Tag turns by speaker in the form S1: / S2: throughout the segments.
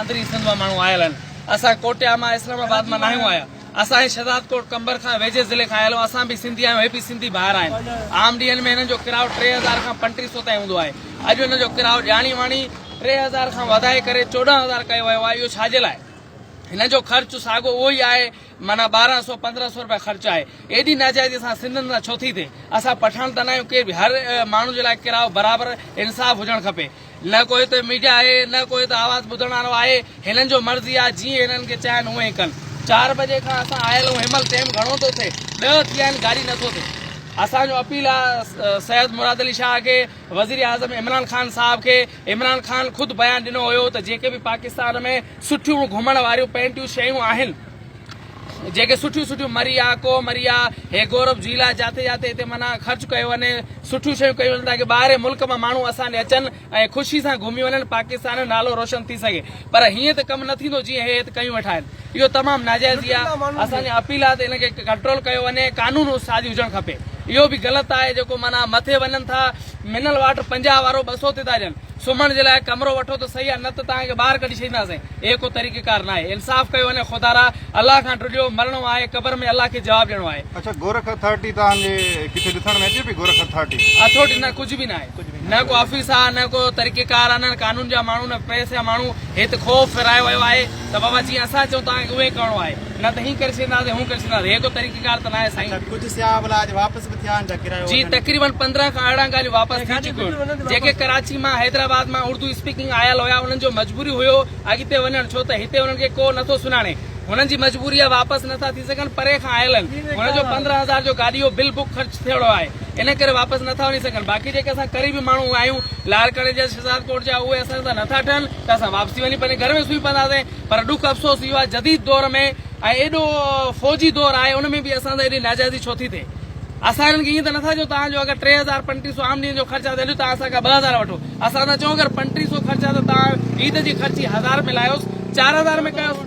S1: اندرين سنڌ مان ماڻهو آيل آهن. اسان ڪوٽيا مان اسلام آباد مان ناهيون آيا. اسان هي شهدادڪوٽ قمبر کان ويجهي ضلعي کان آيل آهيون. اسان به سنڌي آهيون هي به سنڌي ڀائر آهن. عام ڏينهن ۾ هنن جو ڪرايو 3000 کان 3500 تائين هوندو آهي. اڄ هنن جو ڪرايو ڄاڻي واڻي 3000 کان وڌائي ڪري 14000 ڪيو ويو آهي. اهو ڇا جي لاء؟ هنن جو خرچ ساڳو اهو ئي آهي معنيٰ 12 سو 15 سو روپيا خرچ آهي. ايڏي ناجائزي اسان سنڌين سان ڇو ٿي ٿئي؟ اسان پٺاڻ ته ناهيون ڪير به هر ماڻهو جي لاء ڪرايو برابر انصاف هجڻ کپي. نه ڪو هتي ميڊيا آهي نه ڪو هتي آواز ٻڌڻ وارو آهي هنن جو مرضي آهي جيئن هنن کي چاهين اونئن ئي ڪن چار بجي کان اسان آيل آهيون هن مهل ٽيم گهڻو ٿو ٿئي ڏهه ٿي ويا آهن گاڏي نٿو ٿئي اسان جو اپيل آهي سيد مراد علي شاهه کي وزير اعظم عمران خان صاحب کي عمران خان خود بيان ڏنو هيو ته جيڪي به پاڪستان ۾ سٺيون گهمڻ واريون پينٽيون شيون آهن جيڪي سٺيون سٺيون مري آ ڪوهه مري آ هي گورب جهيل آ جاٿي جاٿي هتي معنيٰ خرچ ڪيو وڃي سٺيون شيون ڪيون وڃن تاڪه ٻاهرين ملڪ مان ماڻهو اسان ڏي اچن ۽ خوشي سان گهمي وڃن پاڪستان جو نالو روشن ٿي سگهي پر هيئن ته ڪم نه ٿيندو جيئن هي هت ڪيون ويٺا آهن اهو تمام ناجائزي آ اسان جي اپيل آ ته ان کي ڪنٽرول ڪيو وڃي قانون سازي هجڻ کپي اهو به غلط آهي جيڪو معنيٰ مٿي وڃن ٿا منرل واٽر 50 وارو 200 تي ٿا ڏين سمهڻ جي لاء ڪمرو وٺو ته صحيح آ نه ته توهان کي ٻاهر ڪڍي ڇڏينداسين. اهي ڪو طريقه ڪار ناهي. انصاف ڪيو وڃي خدارا الله کان ڊڄو مرڻو آهي قبر ۾ الله کي جواب ڏيڻو آهي.
S2: اڇا گورک اٿارٽي توهان جي ڪٿي ڏسڻ ۾ اچي پئي گورک اٿارٽي؟
S1: اٿارٽي نه ڪجهه به ناهي نه ڪو آفيس آ نه ڪو طريقه ڪار آ نه قانون جا ماڻهو نه پريس جا ماڻهو هت خوف ڦيرايو ويو آهي ته بابا جيئن اسان چئون توهان کي اهي ڪرڻو آهي نه ته هين ڪري ڇڏينداسين هون ڪري ڇڏينداسين هي ڪو طريقه ڪار ته ناهي سائين.
S3: اڇا ڪجهه سياح ڀلا اڄ واپس به ٿيا آهن ڇا ڪرايو
S1: جي
S3: وٺڻ؟
S1: تقريبن 15 کان 18 گاڏيون واپس ٿي چڪيون آهن جيڪي ڪراچي مان حيدرآباد مان اردو اسپيڪنگ آيل هيا انهن جو مجبوري هيو اڳتي وڃڻ ڇو ته هتي انهن کي ڪو نٿو سڃاڻي هنن جي مجبوري آهي واپس نٿا ٿي سگهن پري کان آيل آهن هنن جو 15 هزار جو گاڏي جو بل بڪ خرچ ٿيڙو آهي ان ڪري واپس نٿا وڃي سگهن باقي جيڪي اسان قريبي ماڻهو آهيون لاڙڪاڻي جا شهزادڪوٽ جا اهي اسان سان نٿا ٺهن ته اسان واپسي وڃي پنهنجي گهر ۾ سمهي پونداسين پر ڏک افسوس اهو آهي جديد دور ۾ ۽ ايڏو فوجي دور آهي ان ۾ به اسان سان ايڏي ناجائزي ڇو ٿي ٿئي اسان هنن کي ائين ته نٿا چئون توهان جو اگر 3000 3500 عام ڏينهن جو خرچ آهي ته هليو توهان اسان کان 2000 وٺو اسان ٿا چئون اگر 3500 خرچ آهي ته توهان عيد جي خرچي 1000 ۾ لاهيوس 4000 ۾ ڪيوس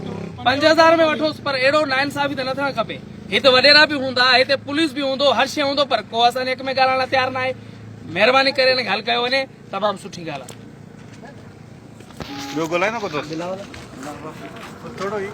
S1: 5000 ۾ وٺوس پر اهڙو ناانصافي ته نه ٿيڻ کپي هت وڏيرا به هوندا هتي پوليس به هوندو هر شيء هوندو پر ڪو اسان جي حق ۾ ڳالهائڻ لاء تيار ناهي مهرباني ڪري ان کي حل ڪيو وڃي تمام سٺي ڳالهه آهي.
S2: ٻيو ڳالهائيندو ڪو دوست؟
S3: ٿورو ئي.